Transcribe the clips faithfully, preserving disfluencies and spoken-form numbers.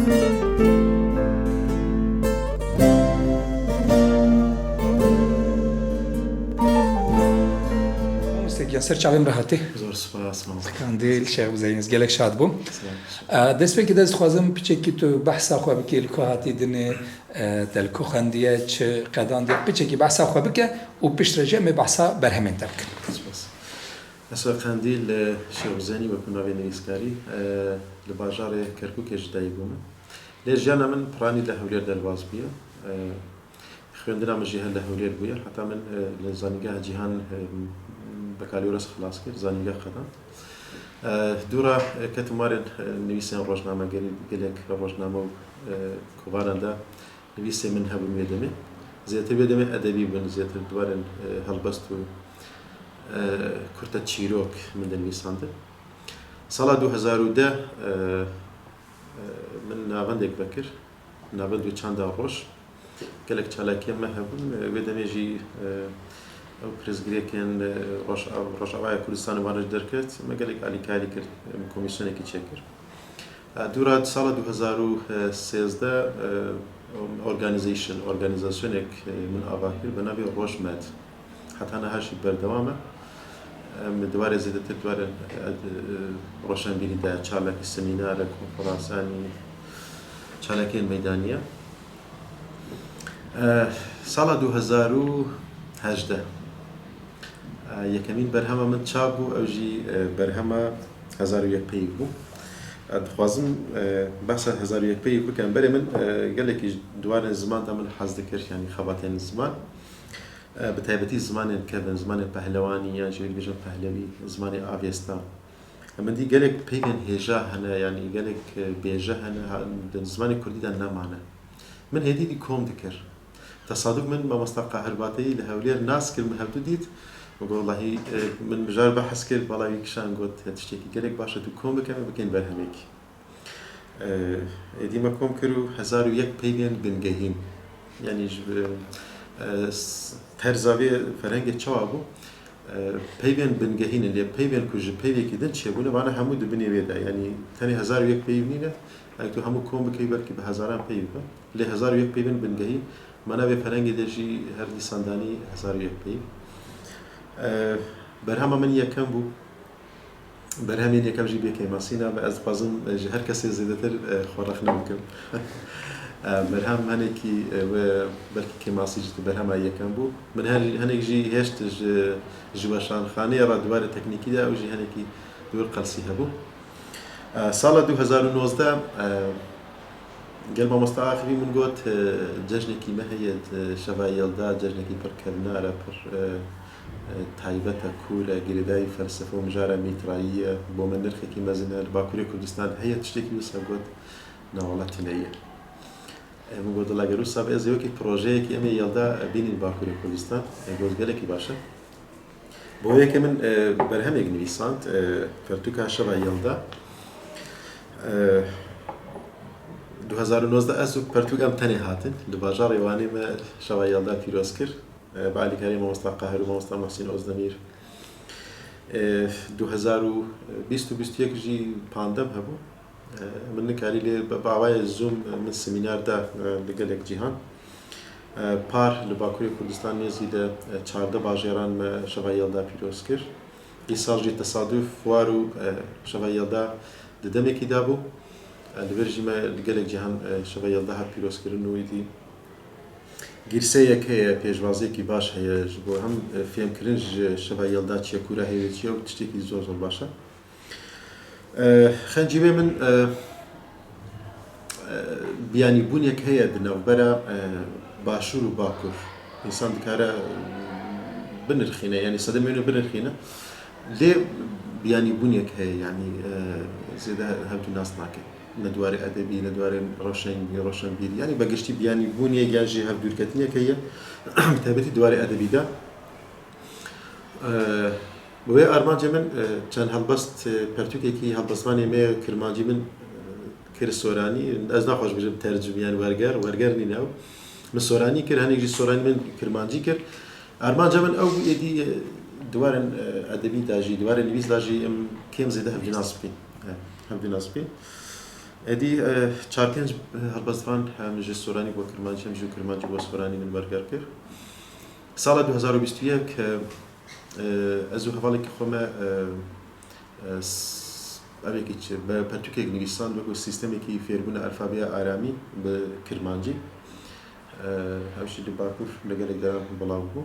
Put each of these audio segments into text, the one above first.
Mamoste Giyan, ser çavên re hatî. Zor spas, Mamoste. Qandîl, Şêx Huzeyîn, ez gelek şad bûm. Sağ ol. E, destpêkê de ez dixwazim piçekî tu behsa xwe bikî, li ku hatî dinê, e, te li ku xwendiye, çi qedan diye, piçekî behsa xwe bike û piştre jî em ê behsa berhemên te bikin. Spas. Ez we Qendîl, e, Şêx Huzeyînî, wekî navê nivîskarî, e, li bajarê Kerkûkê ji dayik bûme. Lê jiyana min piranî li Hewlêr derbas bûye. E, xwendina min jî her li Hewlêr bûye. Heta min, e, li Zanîngeha Cîhan, e, Bekalîores xilas kir, zanîngeha qedand. E, dûra, e, ketim warên, e, nivîsên rojnamegerî, gelek rojname û, e, kovanan de nivîsê min hebûn wê demê. Zêdetir wê demê edebî bûn, zêdetir di warên, e, helbest û, e, kurte çîrok min dinivîsandin. Sala du hezar û deh, e, e, min navendek vekir, navend û çanda Roj. Gelek çalakiyên me hebûn, e, wê demê jî, e, ew pirsgirêkên, e, Roj-, Rojavaya Kurdistanê wan re ji derket, me gelek alîkarî kir, e, min komîsyonekî çêkir. E, dûra sala du hezar û sêzdeh, e, organization, organîzasyonek, e, min ava kir bi navê Rojmed. Heta niha jî berdewam e. Em di warê zêdetir di warê, e, e, roşenbîrî de, çalakî semînare, konferans, yanî çalakiyên meydanî ye. E, sala du hezar û hejdeh, e, yekemîn berhema min çap bû, ew jî, e, berhema Hezar û yek peyv bû. E, dixwazim, e, behsa Hezar û yek peyv bikim. Berê min, e, gelekî ji di warên ziman de min hez dikir, yanî xebatên ziman. E, bi taybetî zimanên kevin, zimanê pehlewanî yan jî wê dibêjin pehlewî, zimanê Avesta. E, min dî gelek peyvên hêja hene, yanî gelek, e, bêje hene, ha, di zimanê kurdî de nemane. Min hêdî dî kom dikir. Tesaduf min mamosta Qahir Bateyî li Hewlêr nas kir, min hevdu dît. Min got, "Wellahî, e, min mijar behs kir, bala wî kişand got, 'Tiştekî gelek baş e, tu kom bike, em bikên berhemekî.'" E, êdî me kom kir û hezar û yek peyvên bingehîn. Yanî ji, e, s-, terza vê ferhengê çawa bû? E, peyvên bingehîn in, lê peyvên ku ji peyvekî din çêbûne, vana hemû di binê wê de. Yanî tenê hezar û yek peyv nîne, eger tu hemû kom bikevî, belkî bi hezaran peyv be. Lê hezar û yek peyvên bingehî, me navê ferhengê de jî her dîsan danî hezar û yek peyv. E, berhema min yekem bû. Berhemên yekem jî bê kêmasî nabe. Ez dixwazim, e, ji her kesê zêdetir, e, xwe rexne bikim. E, berhem henekî, e, we belkî kêmasî ji di berhema yekem bû. Min her, henek jî hêşt ji, ji weşanxaneyê re di warê teknîkî de, ew jî henekî dûr qelsî hebû. E, sala du hezar û nozdeh, e, gel mamosta axivî min got, e, cejnekî me heye, e, Şeva Yelda, cejnekî pir kevnar e, pir, e, e, taybet e, kûr e, girêdayî felsefe û mijara mîtrayî ye, bo me nirxekî mezin e, li Bakurê Kurdistan heye, tiştekî wisa got, na wela tune ye. E, min got, "Dila gel wisa be, ez ê wekî projeyekî em ê Yelda bînin li Bakurê Kurdistan." E, got, "Gelekî baş e." Bo yekê min, e, berhemek nivîsand, e, pertûka Şeva Yelda. E, du hezar û nozdeh ez û pertûk em tenê hatin. Li bajarê Wanê me Şeva Yelda pîroz kir. E, bi alîkarî mamosta Qahir û mamosta Muhsîn Ozdemîr. E, du hezar û bîst û bîst û yek jî pandem hebû. E, min nikarî lê bi, bi awayê Zoom, e, min semînar da, e, li gelek cîhan. E, par li Bakurê Kurdistan nêzî de, e, çardeh bajêran me Şeva Yelda pîroz kir. Îsal jî tesaduf war û, e, Şeva Yelda di demekî de bû. E, li vir jî me li gelek cîhan, e, Şeva Yelda hat pîrozkirin û êdî girseyek heye, pêşwaziyekî baş heye ji bo hem, e, fêmkirin ji Şeva Yelda çi ye, kûra heye wê çi ye û tiştekî zor zor baş e. E, xencî wê min, e, e, biyanîbûnek heye di navbera, e, Başûr û Bakur. Însan dikare, e, binirxîne, yanî sedemê wê binirxîne. Lê biyanîbûnek heye, yanî, e, zêde hevdû nas nake. Ne di warê edebî, ne di warê roşenbî-, roşenbîrî. Yanî be giştî biyanîbûnek yan jî hevdûrketiniyek heye, bi taybetî di warê edebî de. E, bi wê armancê min, e, çend helbest, e, pertûkekî helbestvanê me kirmancî min, e, kir soranî. Ez naxweş bijim tercim, yanî werger, werger nîne ew. Min soranî kir, hinek jî soranî min kirmancî kir. Armanca min ew bû, êdî, e, di warên, e, edebî de jî, di warên nivîs de jî em kêm zêde hevdî nas bîn. E, hevdî nas bîn. Êdî, e, çar pênc, e, helbestvan hem ji Soranî bo Kirmancî hem ji Kirmancî bo Soranî min werger kir. Sala du hezar û bîst û yek, e, e, ez û hevalekî xwe me, e, e, s-, evekî çi, be-, pertûkek nivîsand wekî sîstemekî fêrbûna alfabeya aramî bi Kirmancî. E, ew jî li Bakur li gelek deran belav bû.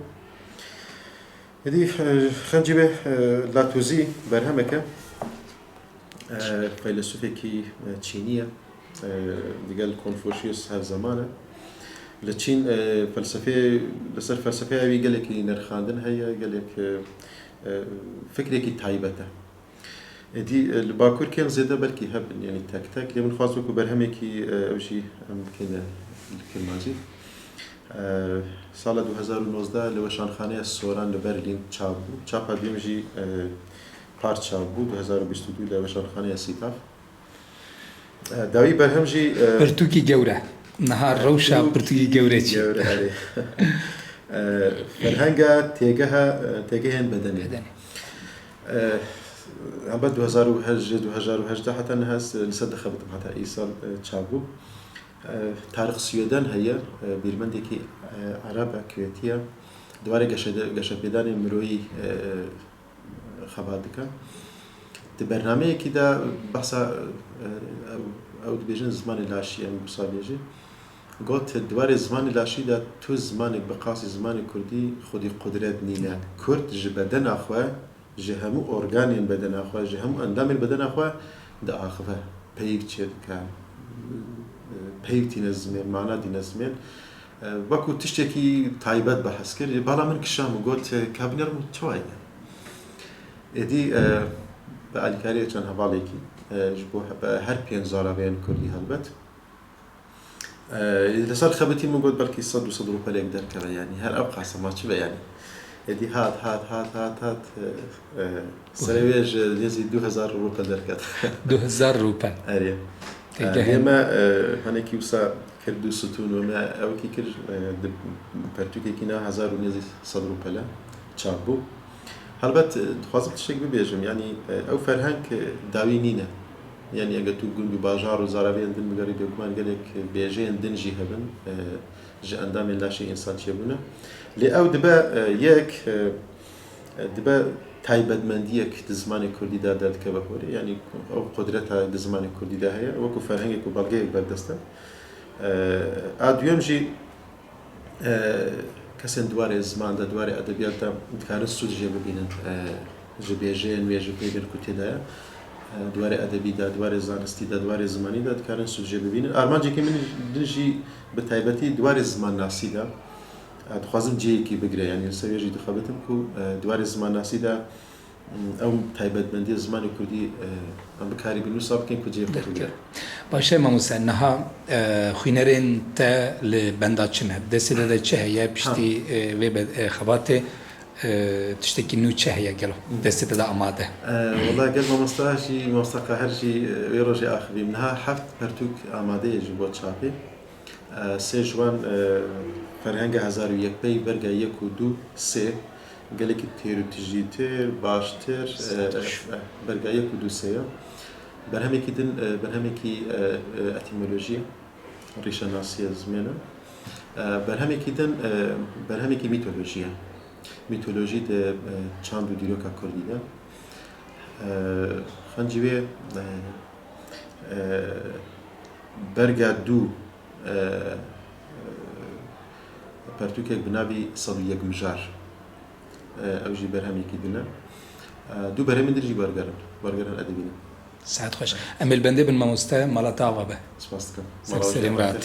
Êdî, e, Xencî Bê, e, Latûzî berhemek e. E, feylesûfekî, e, Çînî ye. E, digel Konfûşyus hevzeman e. Li Çîn, e, felsefeyê, li ser felsefeya wî gelekî nirxandin heye, gelek, e, e, fikrekî taybet e. Êdî, e, li Bakur kêm zêde belkî hebin, yanî tek tek. Lê min xwest wekû berhemekî, e, ew jî em bikeyne li Kirmancî. E, sala du hezar û nozdeh li Weşanxaneya Soran li Berlîn çap bû. Çapa duyem jî, e, par çap bû, du hezar û bîst û du li Weşanxaneya Sîtaf. E, dawî berhem jî, e, Pirtûkî gewre. Niha rewşa pirtûkî gewre çi? Gewre, erê. E, ferhenga têgeha, e, têgehên bedenê. Bedenê. E, Hember du hezar û heşt, ji du hezar û hejdeh heta niha ez li ser dixebitim heta îsal, e, çap bû. E, Tarık Süyeden heye, e, bîrmendekî, e, Ereb e, Kuwêtî ye. Di warê geşede-, geşepêdanê miroyî, e, xebat dike. Di bernameyekî de behsa, e, ew, ew dibêjin zimanê laşî, em wisa bêjin. Got, di warê zimanê laşî de tu zimanek bi qasî zimanê kurdî xwedî qudret nîne. Kurd ji bedena xwe, ji hemû organên bedena xwe, ji hemû endamên bedena xwe diaxive, peyv çêdike, peyv tîne zimên, mana dîne zimên. Wekû tiştekî taybet behs kir. Bala min kişand û got, ka binêrim çawa ye? Êdî, e, bi alîkariyê çend hevalekî, e, ji bo he-, be her pênc zaraveyên kurdî helbet. E, li ser xebitî min got, belkî sed û sed rûpelek derkeve, yanî her ew qasa ma çi be, yanî. Êdî hat, hat, hat, hat, hat, e, e, serê wê ji nêzî du hezar rûpel derket. Du hezar rûpel. Erê. Têgehê. E, lê me, e, henekî wisa kir du stûn û me ewkî kir, e, di pertûkekî na hezar û nêzî sed rûpele çap bû. Helbet, e, dixwazim tiştek bibêjim, yanî, e, ew ferheng, e, dawî nîne. Yanî eger tu gund û bajar û zaravên din bigerî, bêguman gelek, e, bêjeyên din jî hebin, e, ji endamên laşê însan çêbûne. Lê ew dibe, e, yek, e, e, dibe taybetmendiyek di zimanê kurdî de derdikeve holê. Yanî ew qudreta di zimanê kurdî de heye. Wekû ferhengek û belgeyek berdest e. E, a duyem jî, e, kesên di warê ziman de, di warê edebiyat de dikarin sûd jê bibînin. E, ji bêjeyên wê, ji peyvên ku tê de ye. E, di warê edebî de, di warê zanistî de, di warê zimanî de dikarin sûd jê bibînin. Armancekî min din jî bi taybetî di warê zimannasî de, e, dixwazim cihekî bigire. Yanî li ser wê jî dixebitim ku, e, di warê zimannasî de, m, ew taybetmendiya zimanê kurdî, e, em bikarî bi nûsa bikin ku cihê xwe bigire. Baş e mamoste, niha, e, xwînerên te li benda çi ne? Destê te de çi heye piştî, e, vê be-, e, xebatê, e, tiştekî nû çi heye gelo? Destê te de amade? E, wela gel mamosta jî, mamosta Qahir jî, e, wê rojê axivîm. Niha heft pertûk amade ye ji bo çapê. E, sê ji wan, e, Ferhenga hezar û yek pey, berga yek û du, sê, gelekî têr û tijîtir, baştir, e, e, berga yek û du, sê ya. Berhemekî din, e, berhemekî, e, e, etîmolojî ye, rîşenasiya zimên e. E, berhemekî din, e, berhemekî mîtolojî ye. Mîtolojî di, e, çand û dîroka kurdî de. E, Xencî wê, e, e, berga du, e, e, pertûkek bi navî sed û yek mijar. E, ew jî berhemekî din e. E, du berhemên din jî wergerin. Wergerin edebî ne. Saet xweş. Em ê li bendê bin mamoste, mala te ava be. Spas dikim. Ser serê min re.